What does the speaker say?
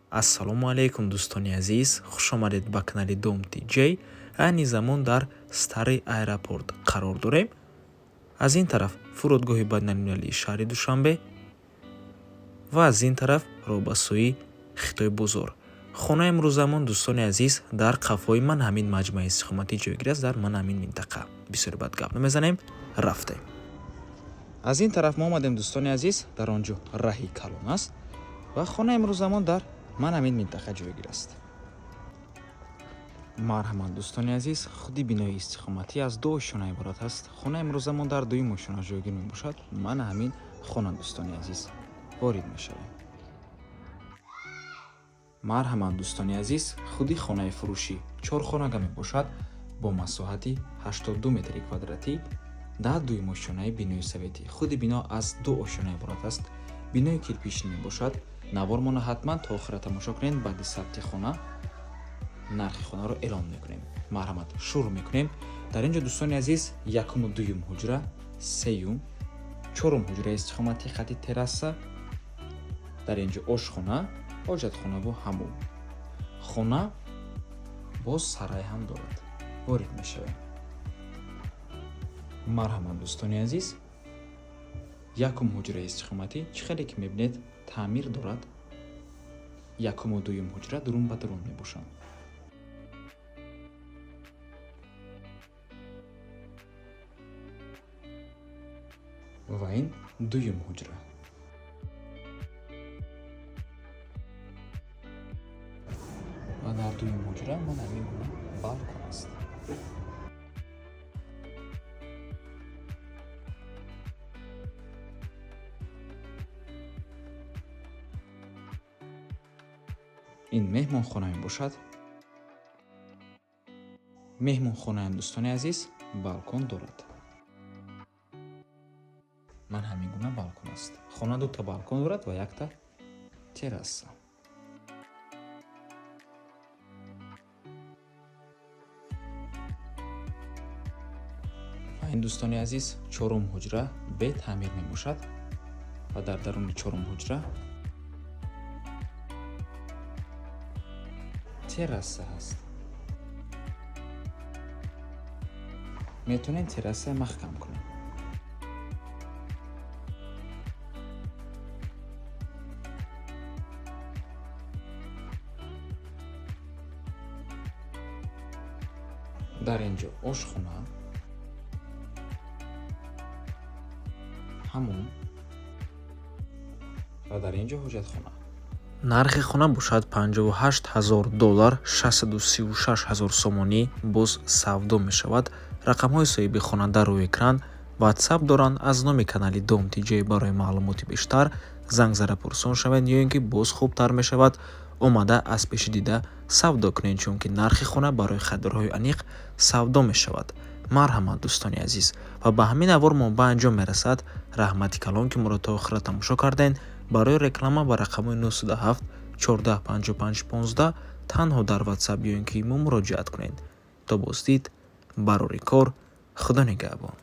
Ассалому алайкум, дӯстони азиз, хушомадед ба канали Дом ТJ. Айни замон дар Старый аэропорт қарор дорем. Аз ин тараф фурудгоҳи байналмилалии шаҳри Душанбе ва аз ин тараф роҳ ба сӯи Хитой бозор. Хонаи имрӯзамон, дӯстони азиз, дар қафои ман ҳамин маҷмӯаи истиқоматӣ ҷойгир аст, дар ман ҳамин минтақа. Бисёре баъд гап намезанем, рафтем. Аз ин тараф мо омадем, дӯстони азиз, дар он ҷо раҳи калон аст ва хонаи имрӯзамон дар ман ҳамин минтақа ҷойгир аст. Марҳамат, дӯстони азиз, худи бинои истиқоматӣ аз ду ошёна иборат аст. Хонаи имрӯзамон дар дуюм ошёна ҷойгир мебошад. Ман ҳамин хона, дӯстони азиз, ворид мешавем. Марҳамат, дӯстони азиз, худи хонаи фурӯшӣ чорхонага мебошад бо масоҳати 82 метри квадратӣ дар дуюм ошёнаи бинои советӣ. Худи бино аз ду ошёна иборат аст. Бинои кирпичӣ мебошад. Навормона ҳатман то охира тамошо кунед. Баъди сабти хона нархи хонаро эълон мекунем. Марҳамат, шурӯъ мекунем. Дар ин ҷо, дӯстони азиз, якуму дуюм ҳуҷра, сеюм, чорум ҳуҷраи истиқоматӣ, хати терраса, дар ин ҷо ошхона, ҳоҷатхонаву ҳаммом. Хона боз сарай ҳам дорад. Ворид мешавем. Марҳамат, дӯстони азиз, якум ҳуҷраи истиқоматӣ, чӣ хеле ки мебинед, таъмир дорад. Якуму дуюм ҳуҷра дурун ба дурун мебошанд. Ва ин дуюм ҳуҷра. Ва дар дуюм ҳуҷра ман ҳамин гуна балкон аст. Ин меҳмонхона мебошад. Меҳмонхонаам, дӯстони азиз, балкон дорад. Ман ҳамин гуна балкон аст. Хона дута балкон дорад ва якта терраса. Ва ин, дӯстони азиз, чорум ҳуҷра бетаъмир мебошад ва дар даруни чорум ҳуҷра терраса ҳаст. Метавонем терраса маҳкам кунем. Дар ин ҷо ошхона, ҳаммом ва дар ин ҷо ҳоҷатхона. Нархи хона бошад 58 000 доллар, 636 000 сомонӣ, боз савдо мешавад. Рақамҳои соҳиби хона дар рӯи экран, ватсап доранд. Аз номи канали Дом ТJ барои маълумоти бештар занг зада пурсон шавед ё ин ки боз хубтар мешавад омада аз пеши дида савдо кунед, чунки нархи хона барои харидорҳои аниқ савдо мешавад. Марҳамат, дӯстони азиз, ва ба ҳамин навор мо ба анҷом мерасад. Раҳмати калон, ки моро то охира тамошо кардем. Барои реклама ба рақамҳои 907 14 55 15 танҳо дар ватсап ё ин ки имо муроҷиат кунед. То боздид, барори кор, Худо нигаҳбон.